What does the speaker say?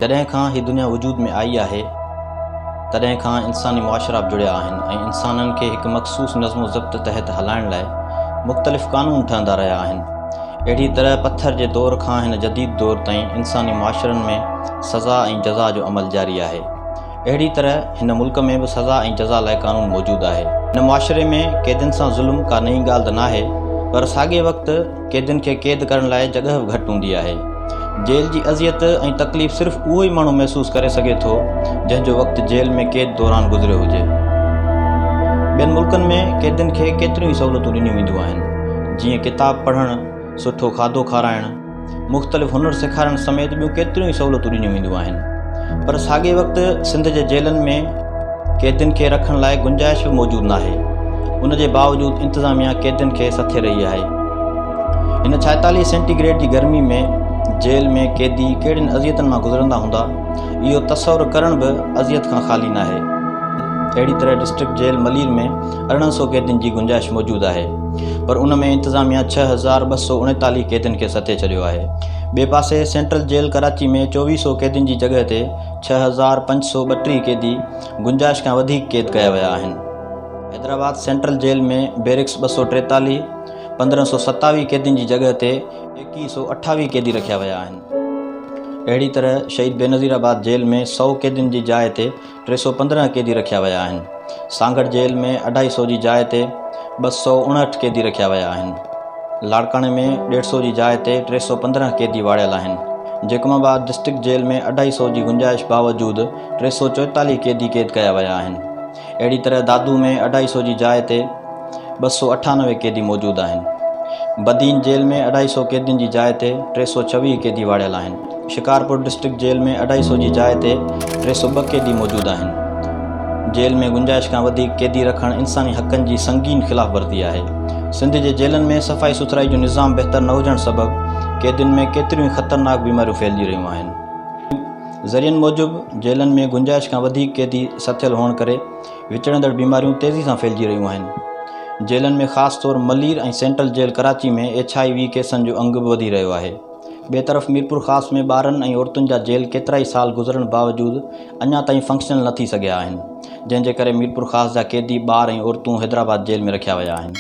جڏهن کان هي دنيا وجود ۾ آئي آهي، تڏهن کان انساني معاشرا به جڙيا آهن ۽ انسانن کي هڪ مخصوص نظم و ضبط تحت هلائڻ لاء مختلف قانون ٺهندا رهيا آهن. اهڙيء طرح پٿر جي دور کان هن جديد دور تائين انساني معاشرن ۾ سزا ۽ جزا جو عمل جاري آهي. اهڙيء طرح هن ملڪ ۾ به سزا ۽ جزا لاء قانون موجود آهي. هن معاشري ۾ قيدين سان ظلم ڪا نئين ڳالهه ته ناهي پر ساڳئي وقت قيدين کي قيد ڪرڻ لاء جڳهه به گهٽ هوندي آهي. جيل جي اذيت ۽ تڪليف صرف اهو ئي ماڻهو محسوس ڪري سگهي ٿو، جنهن جو وقت جيل ۾ قيد دوران گذريو هجي. ٻين ملڪن ۾ قيدين کي ڪيتريون ئي سهولتون ڏنيون وينديون آهن، جيئن ڪتاب پڙهڻ، سٺو کاڌو کارائڻ، مختلف هنر سيکارڻ سميت ٻيون ڪيتريون ئي سهولتون ڏنيون وينديون آهن. پر ساڳئي وقت سنڌ جي جيلن ۾ قيدين کي رکڻ لاء گنجائش به موجود ناهي، ان جي باوجود انتظاميا قيدين کي سٿي رهي آهي. هن 46 سينٽي گريڊ جي گرمي ۾ جيل ۾ قيدي ڪهڙين اذيتن مان گذرندا هوندا، اهو تصور ڪرڻ به اذيت کان خالي ناهي. اهڙي طرح ڊسٽرڪٽ جيل ملير ۾ 1800 قيدين جي گنجائش موجود آهي، پر ان ۾ انتظاميا 6239 قيدين کي سٿي ڇڏيو آهي. ٻئي پاسي سينٽرل جيل ڪراچي ۾ 2400 قيدين جي جڳهه تي 6532 قيدي گنجائش کان وڌيڪ قيد ڪيا ويا آهن. حيدرآباد سينٽرل جيل ۾ بيرڪس 243، 1527 قيدين جي جڳهه تي 2128 قيدي رکيا ويا آهن. اهڙي طرح شهيد بينظير آباد جيل ۾ سئو قيدين جي جاء تي 315 قيدي رکيا ويا آهن. سانگهڙ جيل ۾ اڍائي سئو جي جاء تي 259 قيدي رکيا ويا آهن. لاڙڪاڻي ۾ ڏيڍ سئو جي جاء تي 315 قيدي واڙيل آهن. جيڪب آباد ڊسٽرڪٽ جيل ۾ اڍائي سئو جي گنجائش باوجود 344 قيدي قيد ڪيا ويا آهن. اهڙي طرح دادو ۾ اڍائي سئو جي جاء تي 298 قيدي موجود آهن. بدين جيل ۾ اڍائي سئو قيدين جي جاء تي 326 قيدي واڙيل آهن. شڪارپور ڊسٽرڪٽ جيل ۾ اڍائي سئو جي جاء تي 302 قيدي موجود آهن. جيل ۾ گنجائش کان وڌيڪ قيدي رکڻ انساني حقن جي سنگين خلاف ورزي آهي. سنڌ جي جيلن ۾ صفائي سٿرائي جو نظام بهتر نه هجڻ سبب قيدين ۾ ڪيتريون ئي خطرناڪ بيماريون ڦهلجي رهيون آهن. ذريعن موجب جيلن ۾ گنجائش کان وڌيڪ قيدي سٿيل هئڻ ڪري وچڙندڙ بيماريون تيزي سان ڦهلجي رهيون آهن. جيلن ۾ خاص طور Malir ۽ central jail Karachi ۾ H I V ڪيسن جو انگ به وڌي رهيو آهي. ٻئي طرف ميرپورخاص ۾ ٻارن ۽ عورتن جا جيل ڪيترائي سال گذرڻ باوجود اڃا تائين فنڪشنل نه ٿي سگهيا آهن، جنهن جي ڪري ميرپورخاص جا قيدي ٻار ۽ عورتون حيدرآباد جيل ۾ رکيا ويا آهن.